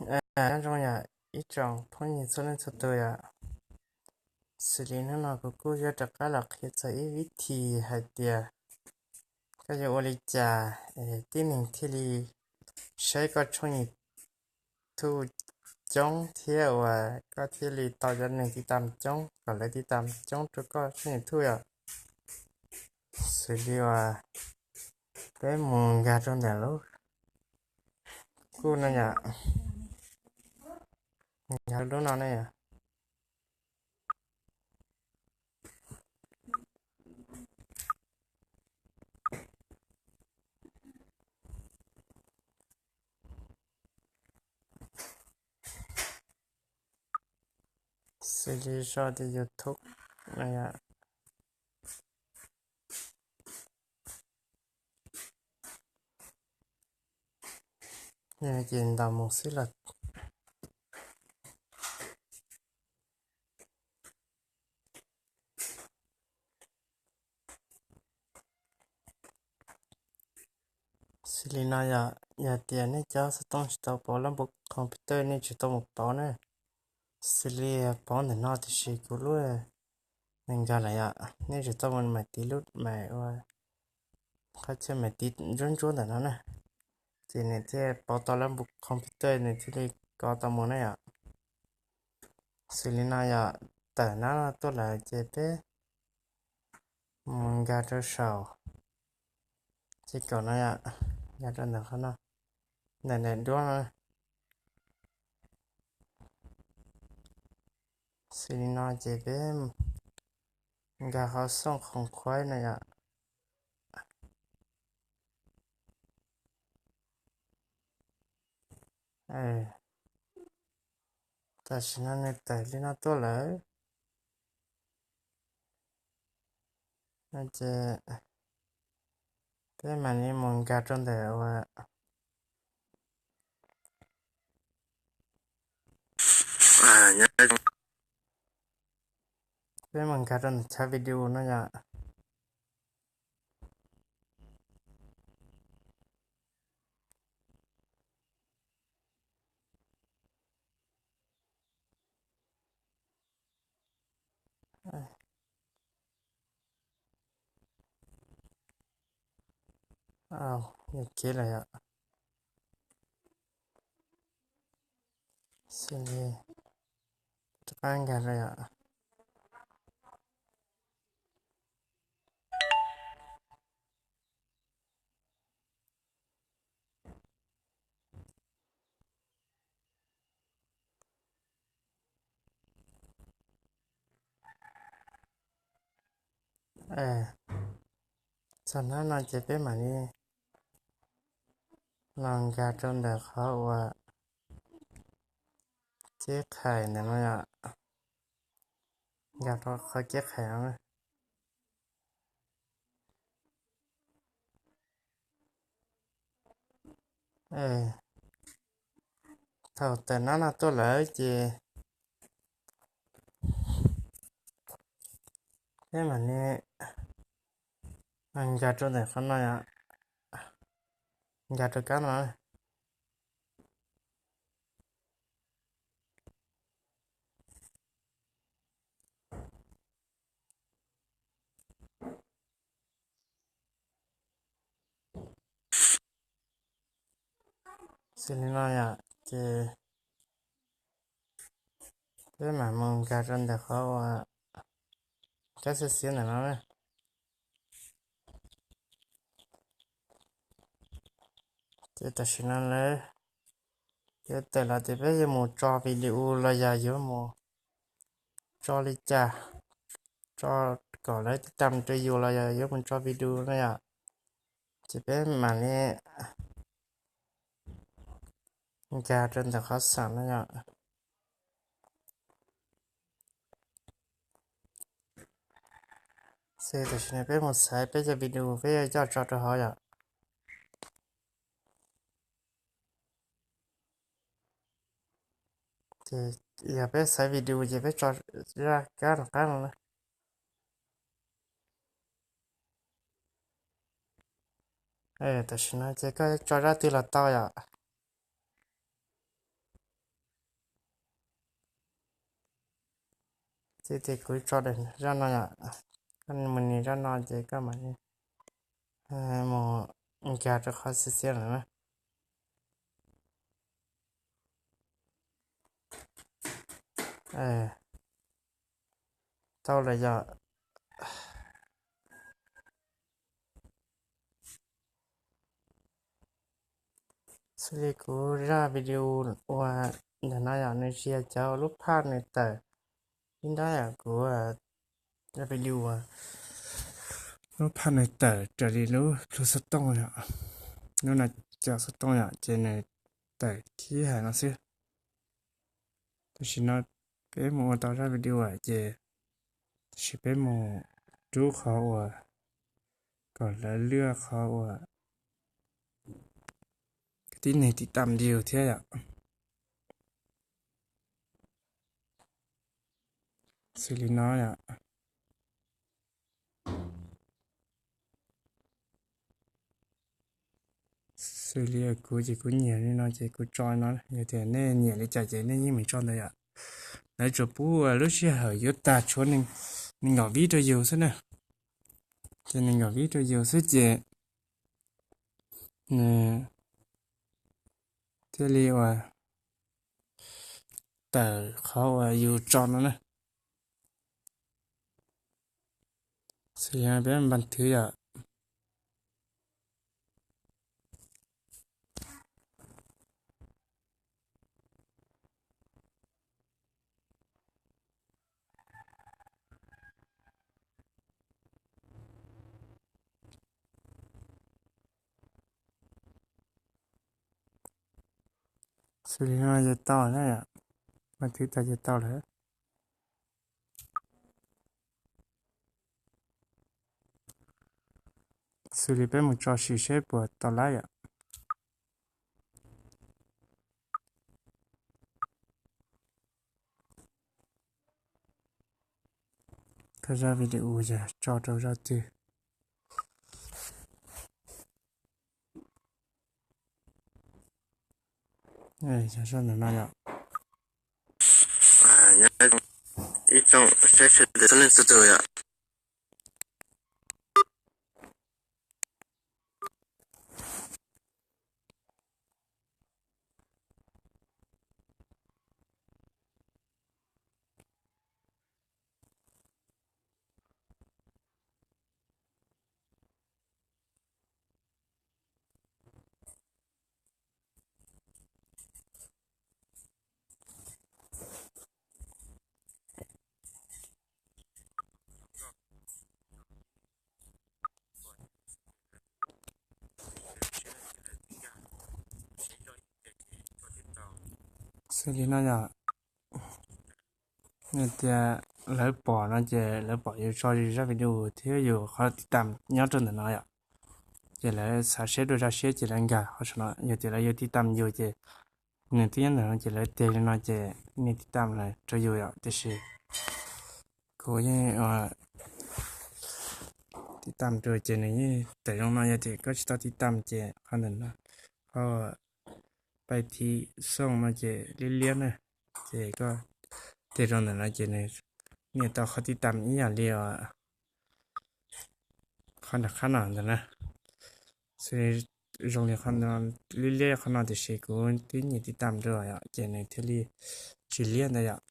Nyob zoo yom ib tsoom phooj ywg txhua leej txhua tus yom. Xws li hnub no kuv kuj yuav rov qab los qhia txog ib vib thi hais tias koj yuav ua li cas es tib neeg thiaj li saib koj tshooj YouTube coob thiab uas koj thiaj li tau cov neeg tiv tam coob kom lawv tiv tam coob rau koj tshooj YouTube yom. Xws li uas peb mus nkag rau ntawm lub kuj no yom, nkag lub no ne yom. Xws li sau tias YouTube no yom. Ces ntaus mus xwb los. Xws li no yom, yog tias nej cov xov tooj tsis tau pauv lab npu computer nej tsis tau mus pauv na. Xws li pauv ntawm no tiam sis kuv lub nws nkag lawm yom, nej tsis tau mus mam tiv lub mam ua qhov chaw mam tiv ntsuab ntsuab ntawm no na, ces nws thiaj pauv tau lab npu computer nws thiaj li kov tau mus na yom. Xws li no yom, tawm nab no tuaj lawm ces peb mus nkag rau saum ces kaum no yom, nkag rau ntawm qhov no, ntawm daim duab no. Xws li no ces peb nkag qhov xooj khoom khuaib no yom. Tam sim no nws tawm li no tuaj lawm, ces peb mam li mus nkag rau ntawm uas peb mus nkag rau ntawm chav video no yom. Au, yuav kiv lawm yom. Xws li rov qab nkag rau yom. Txog hnab no ces peb mam li los nkag rau ntawm qhov uas ceb qhais ntawm no yom, nkag rau qhov ceb qhais no. Thaum tawm nab no tuaj lawm ces peb mam li nkag rau ntawm qhov no yom, nkag rau kab no. Xws li no yom, ces peb mam mus nkag rau ntawm qhov uas kab xiab xiab ntawm no na. Ces tam sim no lawv yuav tawm los tias peb yuav mus tso video los yog yuav mus tso li cas, tso kom lawv tiv tam rau yus los yog yuav mus tso video na yom. Ces peb mam li nkag rau ntawm qhov xeem no yom. Ces tam sim no peb mus xaiv peb cov video peb yuav coj tso rau hauv yom. Ces yog peb xaiv video ces peb tso zaj kab tom qab no na. Tam sim no ces koj tso zaj twg los tau yom. Ces kuv tso zaj no yom, koj mus nias zaj no ces koj mam mus nkag rau qhov xiav xiav lawm na. Tau lawm yom. Xws li kuv zaj video uas ntawm no yom, nws tsis yog cov lub phaj nws tawm ib nrab yom, kuv zaj video uas lub phaj nws tawm raws li lub plhu xov tooj yom, lub no cov xov tooj yom, ces nws tawm thib hais no xwb. Tam sim no peb mus ua tau zaj video lawm ces, tam sim peb mus rub qhov uas kom lawv luaj qhov uas tib neeg tiv tam view thiab yom. Xws li no yom. Xws li kuv ces kuv nyiam li no ces kuv tso no, yog tias nej nyiam li cas ces nej yeej meem tso ntawd yom. Lawv tsuas pub lub sij hawm yuav tag tshuav nees nkaum vib rau yus xwb na. Ces nees nkaum vib rau yus xwb ces nws thiaj li uas tawm qhov uas yus tso no na. Xws li no peb npas thwv yom. Xws li no ces tau na yom, npas thwv tau ces tau lawm. Xws li peb mus tso sim seb puas tau lab yom. Koj zaj video yog tso rau zaj twg? Zaj no yom. Ib tsoom saib sawv daws txhua leej txhua tus yom. Xws li no yom, tias lawv pom no ces lawv pom yus tso zaj video thiab yus qhov tiv tam nyob rau ntawm no yom. Ces lawv xav saib dua zaj siab ces lawv nkag qhov saum no, yog tias lawv yuav tiv tam yus ces nws twb nyob ntawm no ces lawv tig li no ces nias tiv tam lawm rau yus yom. Tiam sis kuv yeej tiv tam rau ces nws yeej tawm zoo no, yog tias koj tsis tau tiv tam ces qhov ntawm no, qhov pais tiv xooj no ces liab liab na, ces koj tig rau ntawm no ces nws nias tau qhov tiv tam ib yam li qhov nram qab no ntawd na. Xws li zoo li qhov no, liab liab qhov no tiam sis kuv twb nias tiv tam rau yom ces nws thiaj li tsis liab ntawd yom.